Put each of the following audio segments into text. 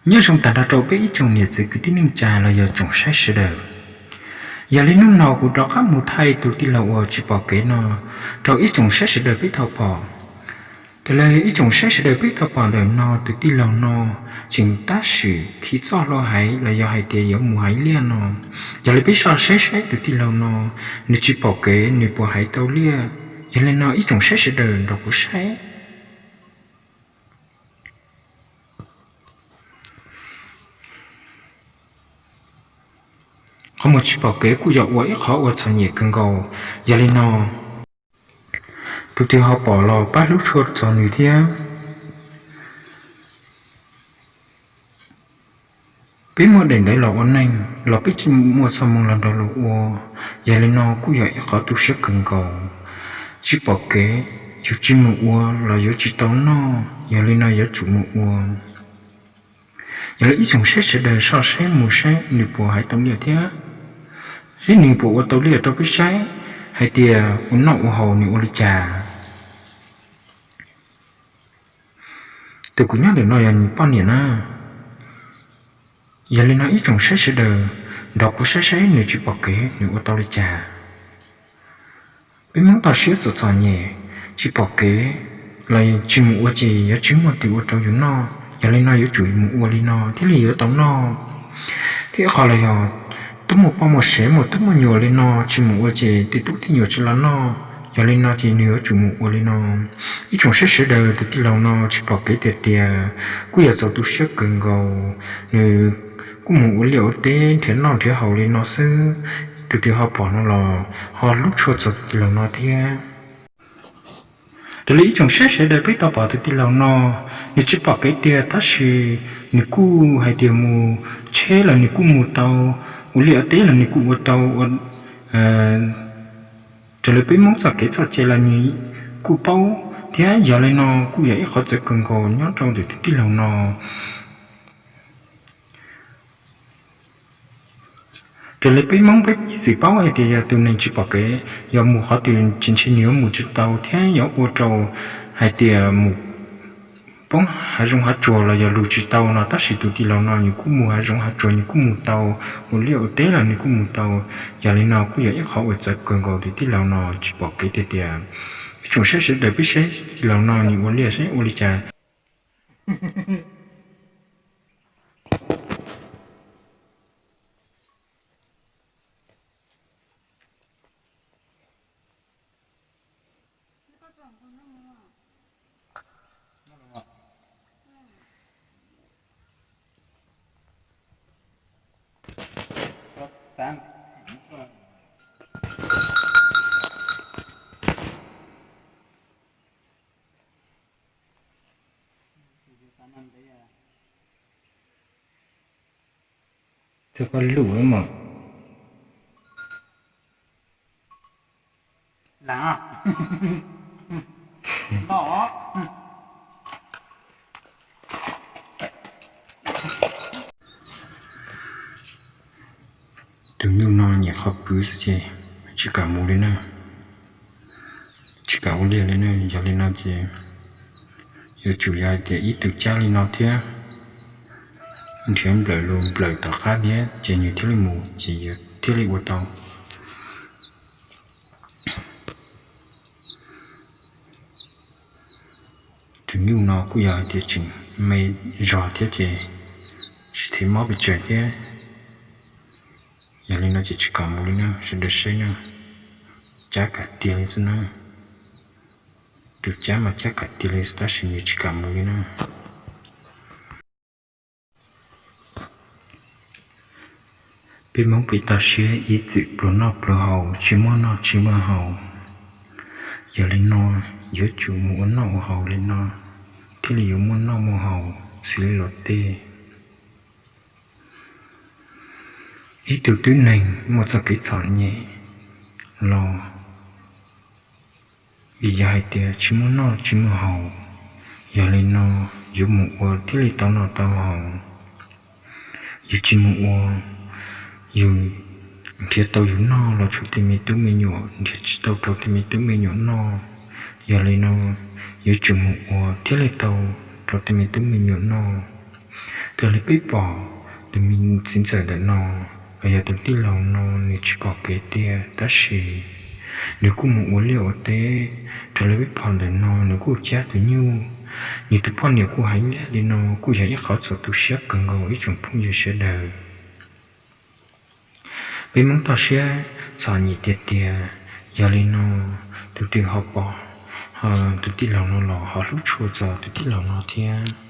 Nyob zoo tag nrho rau peb ib tsoom niam txiv kwv tij neej tsa los yog tsoom saib sawv daws. Yog li hnub no kuv rov qab mus thaij tus tij laug uas tsis pom kev no rau ib tsoom saib sawv daws peb tau pom. Raws li ib tsoom saib sawv daws peb tau pom ntawm no, tus tij laug no tseem tab sis khi txoj hlua haiv los yog hais tias yuav mus haiv liaj no. Yog li peb soj saib saib tus tij laug no, nws tsis pom kev nws puas haiv tau liaj. Yog li no ib tsoom saib sawv daws nrog kuv saib. Qhov mus tsis pom kev kuj yog ua ib qhov uas txom nyem kawg nkaus. Yog li no, tus twg ho pom los pab hlub tshua txog nws thiab. Peb muaj daim ntawv los ua neej los peb tsis muaj txoj hmoo los nrog luag ua. Yog li no kuj yog ib qhov tu siab kawg nkaus. Tsis pom kev, yus tsis mus ua los yuav tsis tau noj, yog li no yuav tsum mus ua. Yog li ib tsoom saib sawv daws soj saib mus saib nws puas haiv tau liaj thiab, saib nws puas ua tau liaj rau peb saib hais tias ua noj ua haus nws ua li cas. Tus kuv nyob ntawm no yog nws poj niam na. Yog li no ib tsoom saib sawv daws nrog kuv saib saib nws tsis pom kev nws ua tau li cas. Peb Hmoob toj siab txom txom nyem, tsis pom kev los tsis mus ua ces yuav tsis muaj twg ua rau yus noj. Yog li no yuav tsum mus ua li no thiaj li yuav tau noj. Thiab ib qho los yog twb muaj poj muaj sev muaj tub muaj nyuam li no tsis mus ua ces tej tub tej nyuam tsis los noj. Yog li no ces nws yuav tsum mus ua li no. Ib tsoom saib sawv daws, tus tij laug no tsis pom kev tiag tiag, kuj yog txaus tu siab kawg nkaus. Nws kuj mus ua liaj ua teb nrhiav noj nrhiav haus li no xwb. Tus twg ho pom no los ho hlub tshua txog tus tij laug no thiab. Raws li ib tsoom saib sawv daws peb tau pom tus tij laug no, nws tsis pom kev tiag tab sis nws kuj hais tias mus tsheb los nws kuj mus tau, ua liaj ua teb los nws kuj ua tau. Raws li peb Hmoob txoj kev txoj cai los nws kuj paub thiab. Yog li no kuj yog ib qhov txawv kawg nkaus nyob rau ntawm tus tij laug no. Raws li peb Hmoob peb ib txwm paub hais tias yog tus neeg tsis pom kev, yog mus qhov twg ces ntshe nws yuav mus tsis tau thiab yuav ua rau hais tias mus poob hav zoov hav tsuag los yog lug tsis tau no, tab sis tus tij laug no nws kuj mus hav zoov hav tsuag nws kuj mus tau, ua liaj ua teb los nws kuj mus tau. Yog li no kuj yog ib qhov uas txawv kawg nkaus, tus tij laug no tsis pom kev tiag tiag. Ib tsoom saib sawv daws peb saib tij laug no nws ua liaj saib ua li cas. Txog koj lus mog. Tus nyuj no nyiam qhov pw xwb ces tsis kam mus li na, tsis kam ua liaj li na. Yog li no ces yuav tsum yog hais tias ib tug cab li no thiab, nrhiav nplawm lus nplawm tom qab thiab ces nws thiaj li mus ces yus thiaj li ua tau. Tus nyuj no kuj yog hais tias tseem me zog thiab ces tsis thev mob pes tsawg thiab. Yog li no ces tsis kam mus li na, sawv daws saib na, cab kam tiag li xwb na. Tus cab mas cab kam tiag li tab sis nws tsis kam mus li na. Peb Hmoob peb toj siab ib txwm pluag noj pluag haus, tsis muaj noj tsis muaj haus. Yog li no yuav tsum mus ua noj ua haus li no thiaj li yuav muaj noj muaj haus xws li luag tej. Ib tug tib neeg muaj txoj kev txom nyem los vim yog hais tias tsis muaj noj tsis muaj haus, yog li no yuav mus ua thiaj li tau noj tau haus. Yus tsis mus ua, yus nrhiav tau yus noj los tshuav tej me tub me nyuam, nrhiav tsis tau rau tej me tub me nyuam noj. Yog li no yuav tsum mus ua thiaj li tau rau tej me tub me nyuam noj. Raws li peb pom, tus me txiv ntxawm ntawm no los yog tus tij laug no nws tsis pom kev tiag, tab sis nws kuj mus ua liaj ua teb. Raws li peb pom ntawm no nws kuj cab tus nyuj, nws tus poj niam kuj hais liaj li no kuj yog ib qhov txaus tu siab kawg nkaus ib tsoom phooj ywg sawv daws. Peb Hmoob toj siab txom nyem tiag tiag. Yog li no, tus twg ho pom tus tij laug no los ho hlub tshua txog tus tij laug no thiab.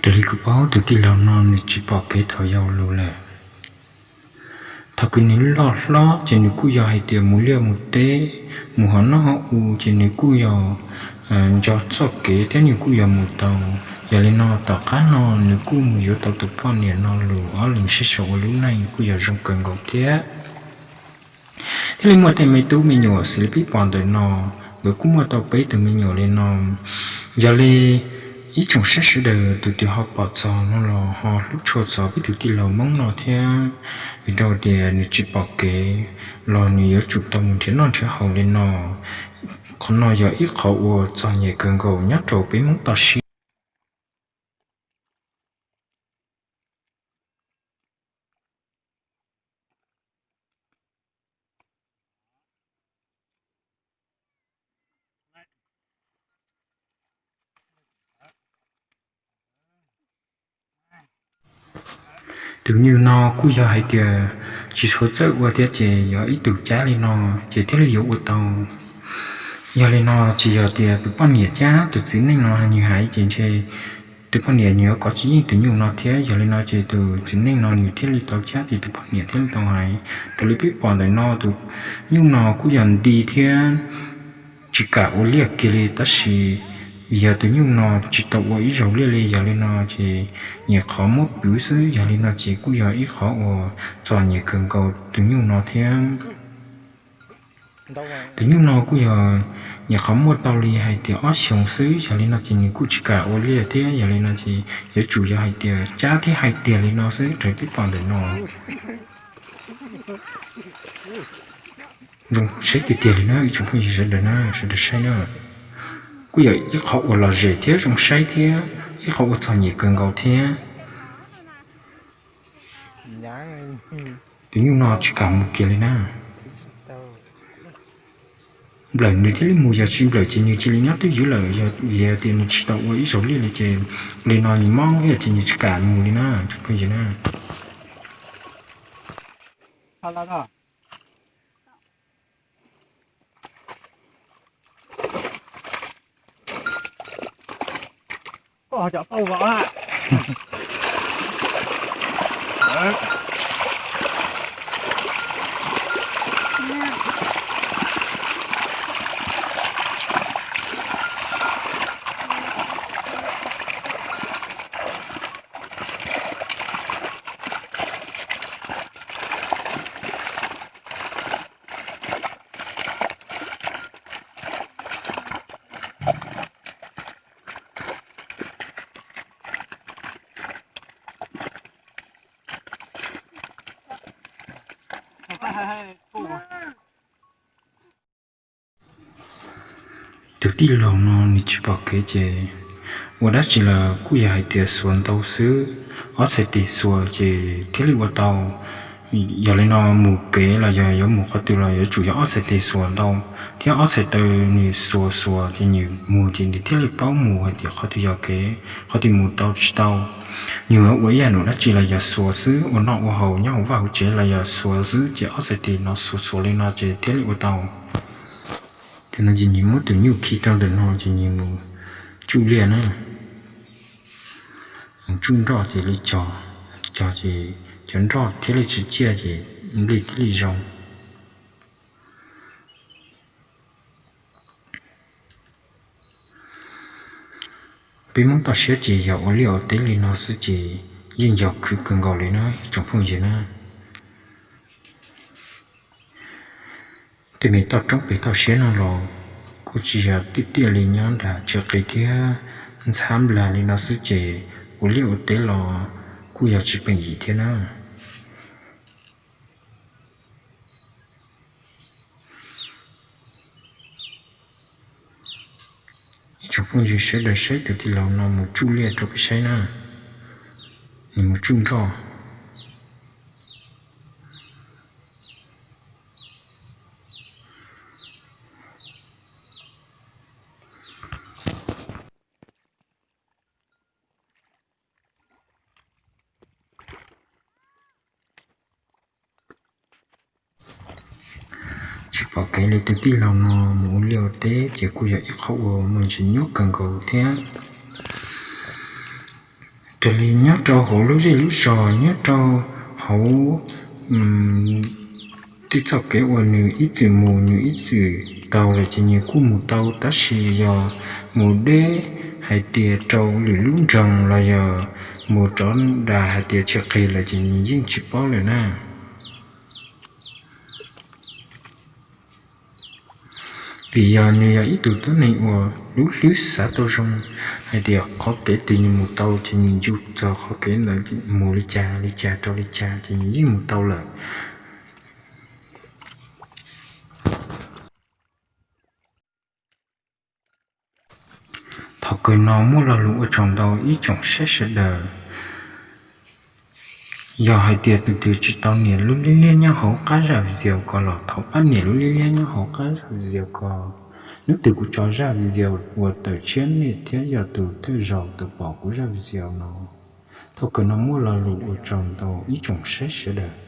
Raws li kuv paub tus tij laug no nws tsis pom kev thaum yau lawm. Thaum kws nws loj hlob ces nws kuj yog hais tias mus liaj mus teb, mus hauv noj hauv ua ces nws kuj yog nco txoj kev thiab nws kuj yog mus tau. Yog li no tom qab no nws kuj mus yuav tau tus poj niam no lus, ob leeg sib sau ua lub neej kuj yog zoo kawg nkaus thiab. Thiaj li muaj tej me tub me nyuam xws li peb pom ntawm no, nkawd kuj muaj tau peb tug me nyuam li no. Yog li ib tsoom saib sawv daws tus twg ho pom txog no los ho hlub tshua txog peb tus tij laug Hmoob no thiab, vim rau tias nws tsis pom kev los nws yuav tsum tau mus nrhiav noj nrhiav haus li no. Qhov no yog ib qhov uas txom nyem kawg nkaus nyob rau peb Hmoob toj siab. Tus nyuj no kuj yog hais tias tsis txhua txawj ua thiab ces yog ib tug cab li no ces thiaj li yuav ua tau. Yog li no tsis yog tias tus poj niam cab, tus txiv neej no nws hais ces ntshe tus poj niam nws yuav kov tsis yeej tus nyuj no thiab. Yog li no ces tus txiv neej no nws thiaj li tau cab ces tus poj niam thiaj li tau hais. Raws li peb pom ntawm no tus nyuj no kuj yog nti thiab tsis kam ua liaj kiag li, tab sis vim yog tus nyuj no tsis tau ua ib zaug liaj li, yog li no ces nyuam qhuav muab pwv xwb. Yog li no ces kuj yog ib qhov uas txom nyem kawg nkaus tus nyuj no thiab. Tus nyuj no kuj yog nyuam qhuav muaj tau li hais tias ob xyoos xwb, yog li no ces nws kuj tsis kam ua liaj thiab. Yog li no ces yuav tsum yog hais tias cab thiab hais tiag li no xwb raws peb pom ntawm no. Zoo saib tiag tiag li na ib tsoom phooj ywg sawv daws na, sawv daws saib na. Kuj yog ib qhov uas lom zem thiab zoo saib thiab ib qhov uas txom nyem kawg nkaus thiab. Tus nyuj no tsis kam mus kiag li na. Nplawm nws thiaj li mus, yog tsis nplawm ces nws cia li nyob twj ywm lawm. Yog tias nws tsis tau ua ib zaug liaj li ces li no nws mob liaj ces nws tsis kam mus li na tsoom phooj ywg na. Tus tij laug no nws tsis pom kev ces ua dab tsi los kuj yog hais tias xuas ntau xwb, ob txhais tes xuas ces thiaj li ua tau. Yog li no mus kev los yog yuav mus qhov twg los yuav tsum yog ob txhais tes xuas ntau thiab ob txhais taw nws xuas xuas ces nws mus ces nws thiaj li paub mus hais tias qhov twg yog kev, qhov twg mus tau tsis tau. Nws yuav ua ib yam num dab tsi los yog xuas xwb, ua noj ua haus nyob hauv vaj hauv tsev los yog xuas xwb ces ob txhais tes no xuas xuas li no ces thiaj li ua tau. Ces no ces nws muab tus nyuj khi rau ntawm no ces nws mus tsuj liaj na, mus tsuj nroj ces li cog, cog ces cov nroj thiaj li tsis ciaj ces nplej thiaj li zoo. Peb Hmoob toj siab ces yog ua liaj ua teb li no xwb ces yeej yog khwv kawg nkaus li na ib tsoom phooj ywg na. Tej me toj roob pem toj siab no los kuj tsis yog tiaj tiaj li, nyob nram chaw qis thiab ntxhab nplag li no xwb ces ua liaj ua teb los kuj yog tsis peem yim thiab na. Ib tsoom phooj ywg sawv daws saib tus tij laug no mus tsuj liaj rau peb saib na, nws mus tsuj nroj. Tsis pom kev li, tus tij laug no mus ua liaj ua teb ces kuj yog ib qhov uas muaj ntsis nyuaj kawg nkaus thiab. Raws li nyob rau hauv lub zej lub zos, nyob rau hauv tej txoj kev uas nws ib txwm mus nws ib txwm taug lawm ces nws kuj mus tau, tab sis yog mus deb hais tias rau lwm lub nroog los yog mus rov nram hais tias chaw qis lawm ces nws yeej tsis paub lawm na. Vim yog nws yog ib tug tuab neeg uas lub hlwb xav tau zoo hais tias qhov kev twg nws mus tau ces nws ncu txog qhov kev ntawd mus li cas li cas rau li cas ces nws yeej mus tau lawm. Thaum kawg no muaj lo lus ua tsaug ntau ib tsoom saib sawv daws. Yog hais tias tus twg tsis tau nias lub liab liab nyob hauv qab zaj video ko los thov pab nias lub liab liab nyob hauv qab zaj video ko. Hnub twg kuv tso zaj video uas tawm tshiab nej thiab yog tus thawj zaug tau pom kuv zaj video no. Thaum kawg no muaj lo lus ua tsaug ntau ib tsoom saib sawv daws.